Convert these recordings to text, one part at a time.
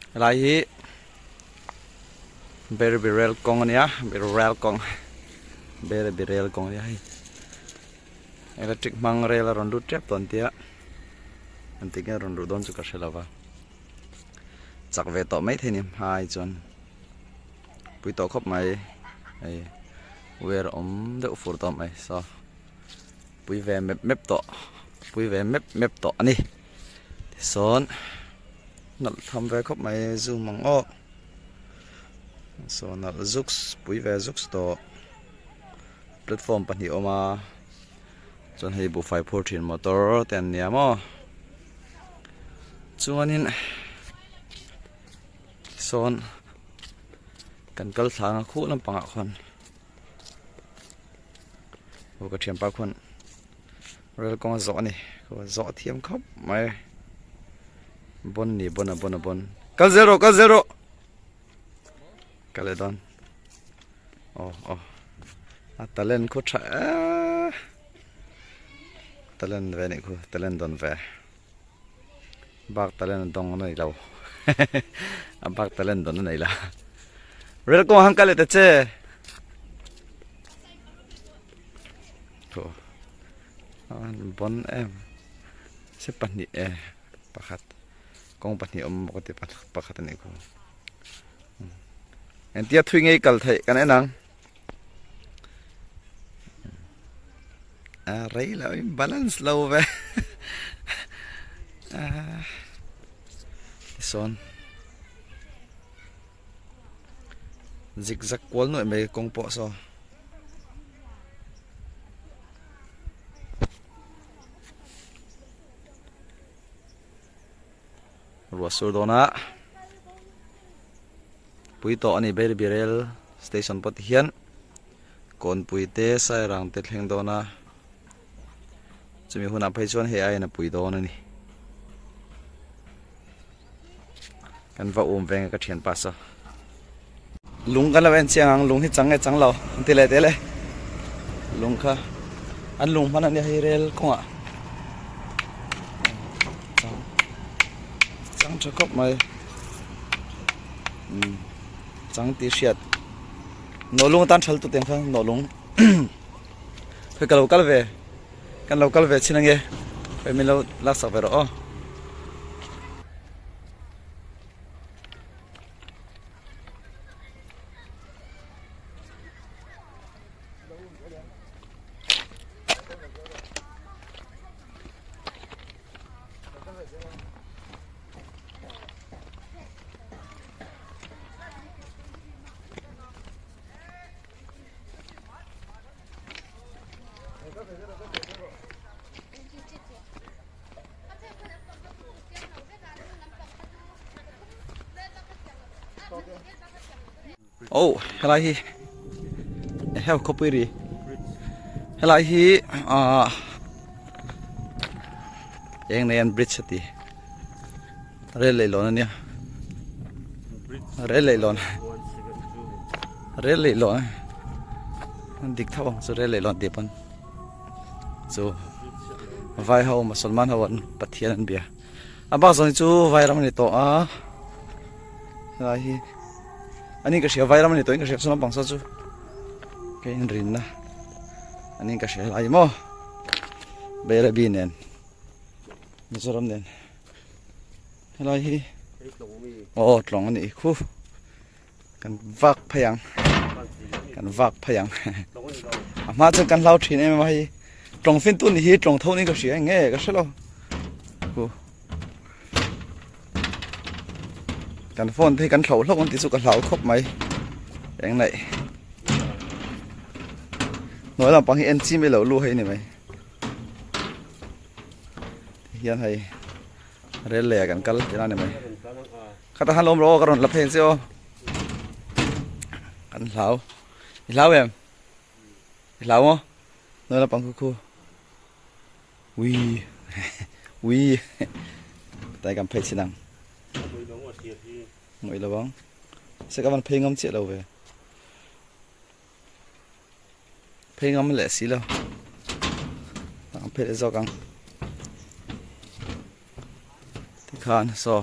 Helai hi Berbi rail kawng a nia rail kawng Berbi rail kawng a nia hei electric hmang rail a rawn lut tep tawh an tia engtik nge a rawn luh dawn chu ka hre lo va chak ve tawh maithei a ni hmai chuan pui tawh khawp mai hei wire awm deuh fur tawh mai saw pui ve mep mep tawh pui ve mep mep tawh a ni tisawn nalh tham ve khawp mai zoom ang aw saw nalh zuks pui ve zuks tawh platform pahnih a awm a chuan hei buhfai phur thin motor te an nia maw chuanin sawn kan kal thlang a khuh lampangah khuan. Aw ka thianpa khuan rel kawng a zawh a ni zawh thiam khawp mai bon a ni bon a bon a bon kal zel rawh kal zel rawh ka leh dawn aw aw a talent khaw tha eee talent ve anih khu talent dawn ve bak talent a dawng a nei lo a bak talent dawn a nei lo rel kawng han kal leh ta che thaw an bon em se pahnih e pakhat kawng pahnih awm bawk a ti pakhat a nih khu engtia thui ngei kal theih kan en ang. A rei lo in balance lo ve tisawn zigzag kual nuaih mai kawng pawh saw ruah sur dawn a. Pui tawh a ni Bairabi Rail Station pawh ti hian Kawnpui te Sairang te thleng dawn a chumi hunah phei chuan hei aiin a pui dawn a ni kan va um veng a ka thianpa saw lung kan lo en chiang ang lung hi chang nge chang lo an ti leh teh le lung kha an lung hman a nia hei rail kawngah chang tha khawp mai. Chang tih hriat nawhlung atan thal tut ang kha nawhlung khawi ka lo kal ve kan lo kal ve chin ange khawi min lo laksak ve rawh aw. Oh helai hi heu khawpui ri helai hi ah eng nei an bridge a ti rel leh lawn a nia rel leh lawn rel leh lawn an dik tho ang chu rel leh lawn tih pawn chu vai ho musalman ho an pathian an bia a bak zawng hi chu vai ram a ni tawh a helai hi ani ka hria vai ram a ni tawh in ka hria saw lampang saw chu ka inrinna ani ka hria helai maw Bairabi nen. Mizoram nen helai hi aw tlawng a nih khu kan vak phei ang kan vak phei ang a hma chuan kan hlau thin em em a hei tlawng fin tu ni hi tlawng tho ni ka hria eng nge ka hre lo khu kan phone te hi kan hloh hlauh ang tih chu ka hlau khawp mai eng naih hnuai lampang hi en chi mai loh lu hei a ni mai. Hian hei rel leh kan kal tihna a ni mai khatah khan lo awm rawh aw ka rawn la phei ang che aw kan hlau i hlau em i hlau maw hnuai lampang khu khu ui ui tai kan phei chin ang ngawih lo ang se ka van phei ngam chiah lo ve. Phei ngam leh si lo ang phei leh zawk ang tikhan saw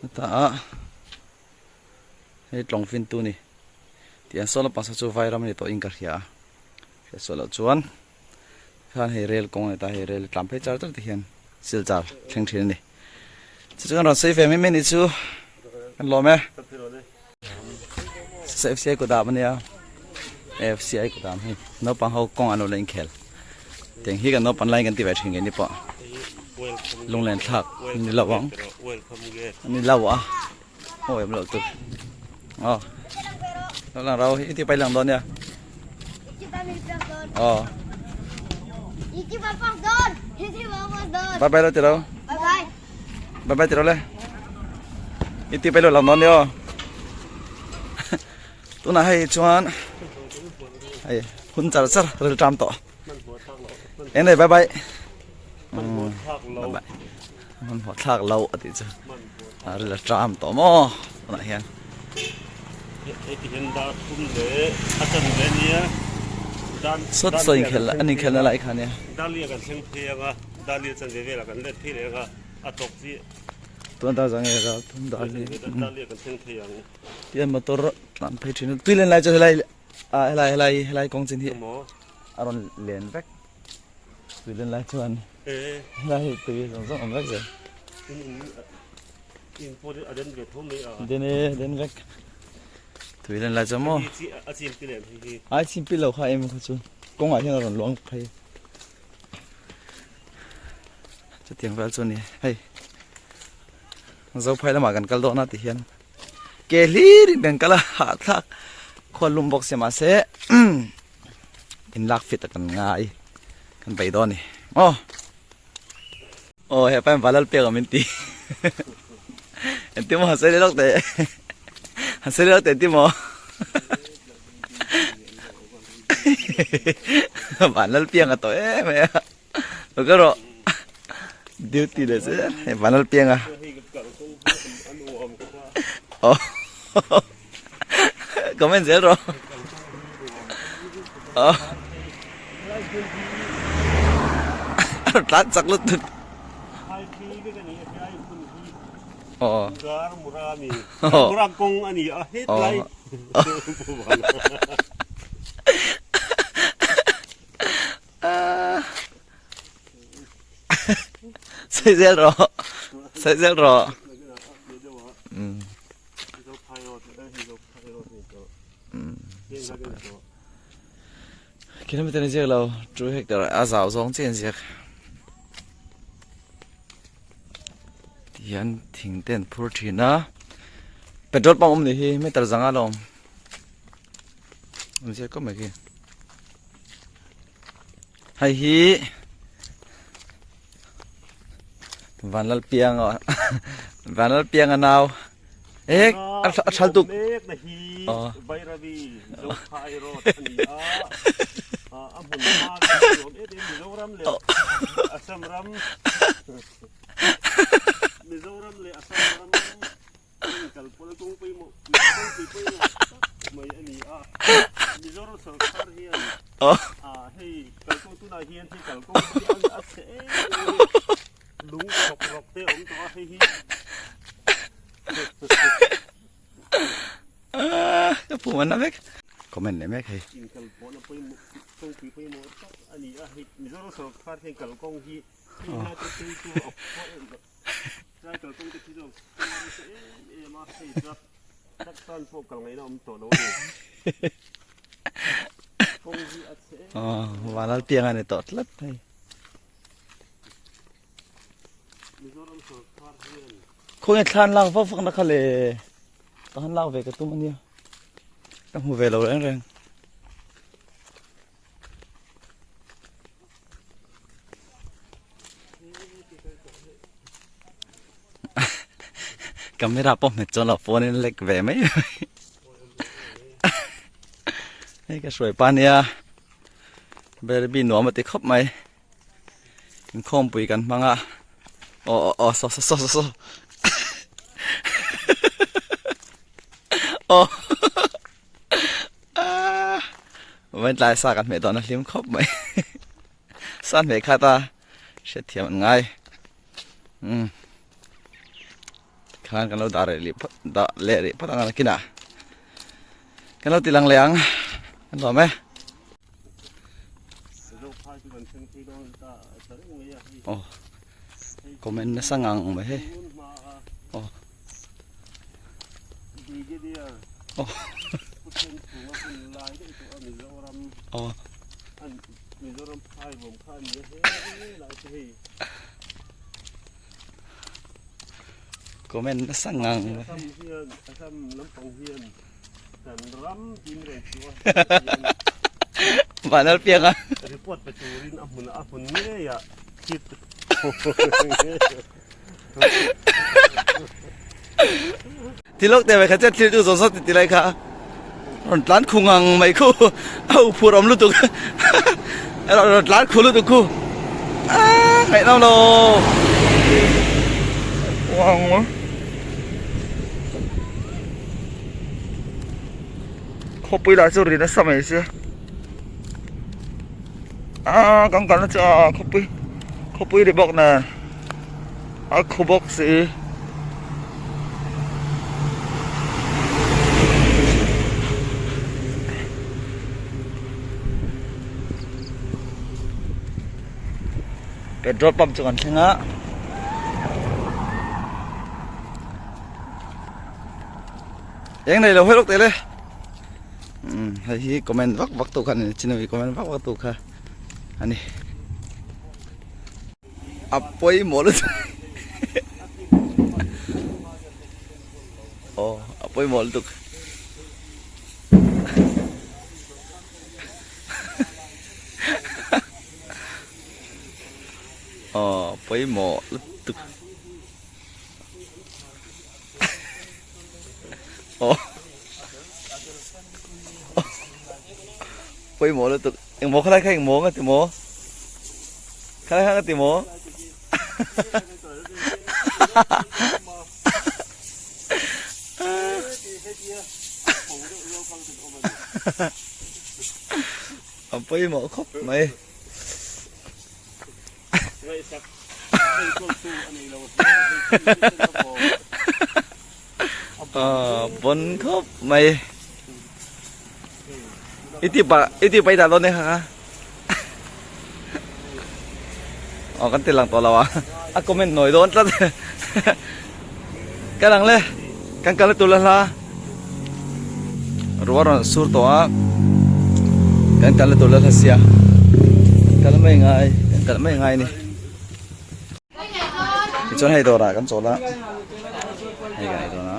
Ta a hei tlawng fin tu ni tih an saw lampang saw chu vai ram a ni tawh in ka hria a hriat suah loh chuan khan hei rel kawng a ni ta hei rel tlan phei char char te hian silchar thleng thin a ni chu chu kan rawn sawi ve mai mai ni chu kan lawm e F_C_I kut ah ania F_C_I kut ah hei naupang ho kawng an lo la inkhel tiang hi kan naupang laiin kan ti ve thin nge ni pawh lunglen thlak ni lo ang ni lo a aw em lo tu aw lo lang rau i ti pai lang dawn nia aw bye bye lo ti lo bye bye ti lo le i ti pai lo lang dawn nia aw tunah hei chuan hei hun char char ril ṭam tawh eng nei bye bye bye bye hmanhmawh thlak lo a tih chu a ril a ṭam tawh maw tunah hian sawt saw inkhelh an inkhelhna lai kha nia tuna dar zang nge ral thum dar li tian motor tlan phei thin a tui len lai chu helai ah helai helai helai kawng chin hi a rawn len vek tui len lai chuan helai hi tui zawng zawng awm vek zel den e den vek tui len lai chuan maw ai chim pi lo kha em kha chu kawngah hian a rawn luang phei chutiang vel chu a ni hei Zophai lamah kan kal dawn a ti hian ke hlir in kan kal a hahthlak khual lum bawk sia mahse in lak fit a kan ngai kan bei dawn a ni aw aw hepa hian valal pek ang min ti engtin maw han sawi leh lawk teh han sawi leh lawk teh engtin maw vanlal piang a tawh em mai a. Lo kal rawh. Duty leh zel hei vanlal piang a. Oh. Comment zel rawh. Oh. Tlan chak lutuk. Oh. Oh. Sawi zel rawh sawi zel rawh um kilometer in ziak lo 2 hectare a zau zawng chiah in ziak tihian thing te an phur thin a petrol pump awm ni hi meter zanga la awm awm ziak kawp mai khi. Hei hi Vanlalpianga Vanlalpianga nau eh a thal tuk mek na hi Bairabi Zophai road a ni a a hmun hma kan nuam em em Mizoram leh Assam ram Mizoram leh Assam ram Ka pum an na vek. Comment leh mek hei. Vanlal piang a ni tawh tlat hei. Khawnge thlan lak vak vak na kha le ka han lak ve ka tum ania ka hmu ve lo reng reng. Camera pawh hmet chuan lo phone in lek ve mai hei ka hruai pa nia berbi nuam a ti khawp mai inkhawmpui kan hmang a aw aw aw saw saw saw saw aw Vawiin tlai sa kan hmeh dawn a hlim khawp mai sa hmeh khat a hriatthiam an ngai umm khan. Tikhan kan lo dah reh leh phawt dah leh rih phawt ang a nakinah kan lo ti lang leh ang kan lawm e. Aw comment nasa ngang mai hei aw aw aw Comment nasa ngang. Vanal piang a. Report pe turin a hmun a hmun ngei ah khit. Tilok te mai kha chet thil tu zawng zawng ti ti lai kha rawn tlan khu ngang mai khu a u phur awm lutuk rawn tlan khu lutuk khu aaa ngaihnawm lo khawpui lah chu ri nasa mai sia aaa kan kalna chu a khawpui khawpui ri bawk nen. A khu bawk si. Petrol pump chu kan thleng a. Eng nei lo hawi lawk teh le. Umm hei hi comment vak vak tu kha a ni chinami comment vak vak tu kha a ni. A pawimawh lutuk aw a pawimawh lutuk aw pawimawh lutuk aw pawimawh lutuk engmaw khalai kha engmaw nga ti maw khalai kha nga ti maw a pawimawh khawp mai. Bon khawp mai i ti pa i ti pai dah dawn e kha kha aw kan ti lang tawh lo a a comment nawi dawn tlat ka lang le kan kal tur la hla ruah rawn sur tawh a kan kal tur la hla sia kal mai ngai kan kal mai ngai a ni. Tichuan hei dawrah kan chawl a hei kan ei dawn a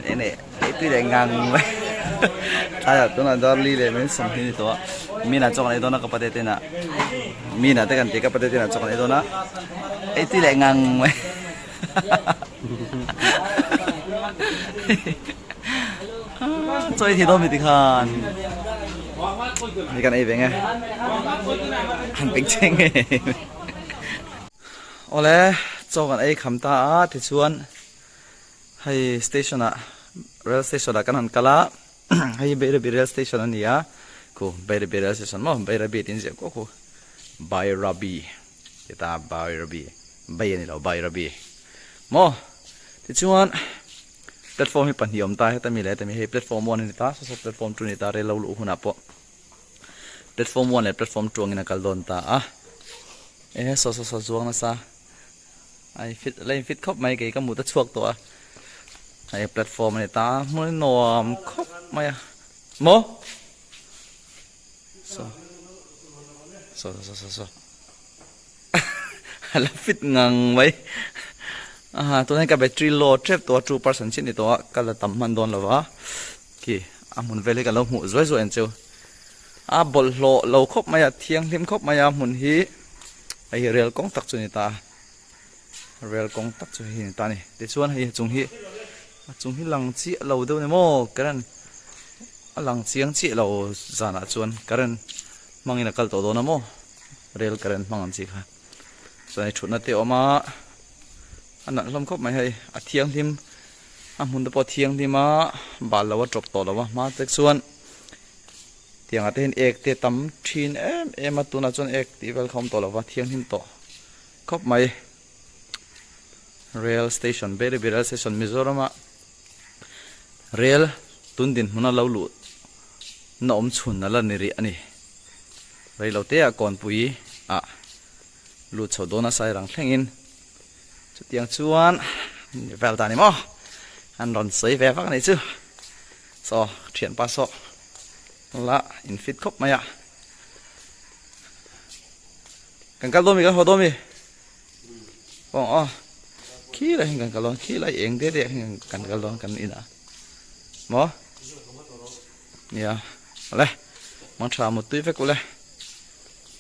eng leh ei tui leh ngang mai tlaiah tunah darli leh min sawmhnih a ni tawh a mina chaw kan ei dawn a ka pate te inah mina te kan tih ka pate te inah chaw kan ei dawn a ei tui leh ngang mai chaw ei thei dawn mi tikhan hei kan ei ve nge han peng cheng nge awle chaw kan ei kham ta a tichuan hei station ah rail station ah kan han kal a hei Bairabi rail station a ni a khu Bairabi rail station maw Bairabi tih an ziah kuah khu Bairabi ti ta Bairabi Bai a ni lo Bairabi maw tichuan platform hi pahnih a awm ta heta mi leh heta mi hei platform one a ni ta saw saw platform two a ni ta rel lo luh hunah pawh platform one leh platform two angin a kal dawn ta a e saw saw saw zuang nasa a in fit la in fit khawp mai kei ka mut a chhuak tawh a hei platform a ni ta hmun nuam khawp mai a maw saw saw saw saw saw. A la fit ngang mai. Aha, tunah hian ka battery low tep tawh a, 2% chiah ni tawh a, ka la tam hman dawn lo va. Khi, a hmun vel hi ka lo hmuh zuai zuai ang chu. A bawlhhlawh lo khawp mai a, thianghlim khawp mai a hmun hi, hei hi rel kawng tak chu a ni ta a. Rel kawng tak chu hei hi a ni ta a ni. Tichuan hei a chung hi, a chung hi lang chiah lo deuh a ni maw, current a lang chiang chiah lo zanah chuan current hmangin a kal tawh dawn a maw. Rel current hmang ang chi kha chuan hei thutna te a awm a a nalh hlawm khawp mai hei a thianghlim a hmun te pawh a thianghlim a bal lo a tawp tawh lo a hma te chuan tiang ah te hian ek te tam thin em em a tunah chuan ek tih vel kha a awm tawh lo va thianghlim tawh khawp mai. Rail station Bairabi rail station Mizoram a rail tun dinhmun a lo luh na awm chhun a la ni rih a ni. Reilote ah kawnpui ah lut chho dawn a sairang thlengin chutiang chuan vel dan ni maw an rawn sawi ve vak a nih chu saw thianpa saw la in fit khawp mai a kan kal dawn mi kan haw dawn mi aw aw khi lai hian kan kal dawn khi lai eng deuh deuh hian kan kal dawn kan inah maw nia awle mangtha muttui vek ule.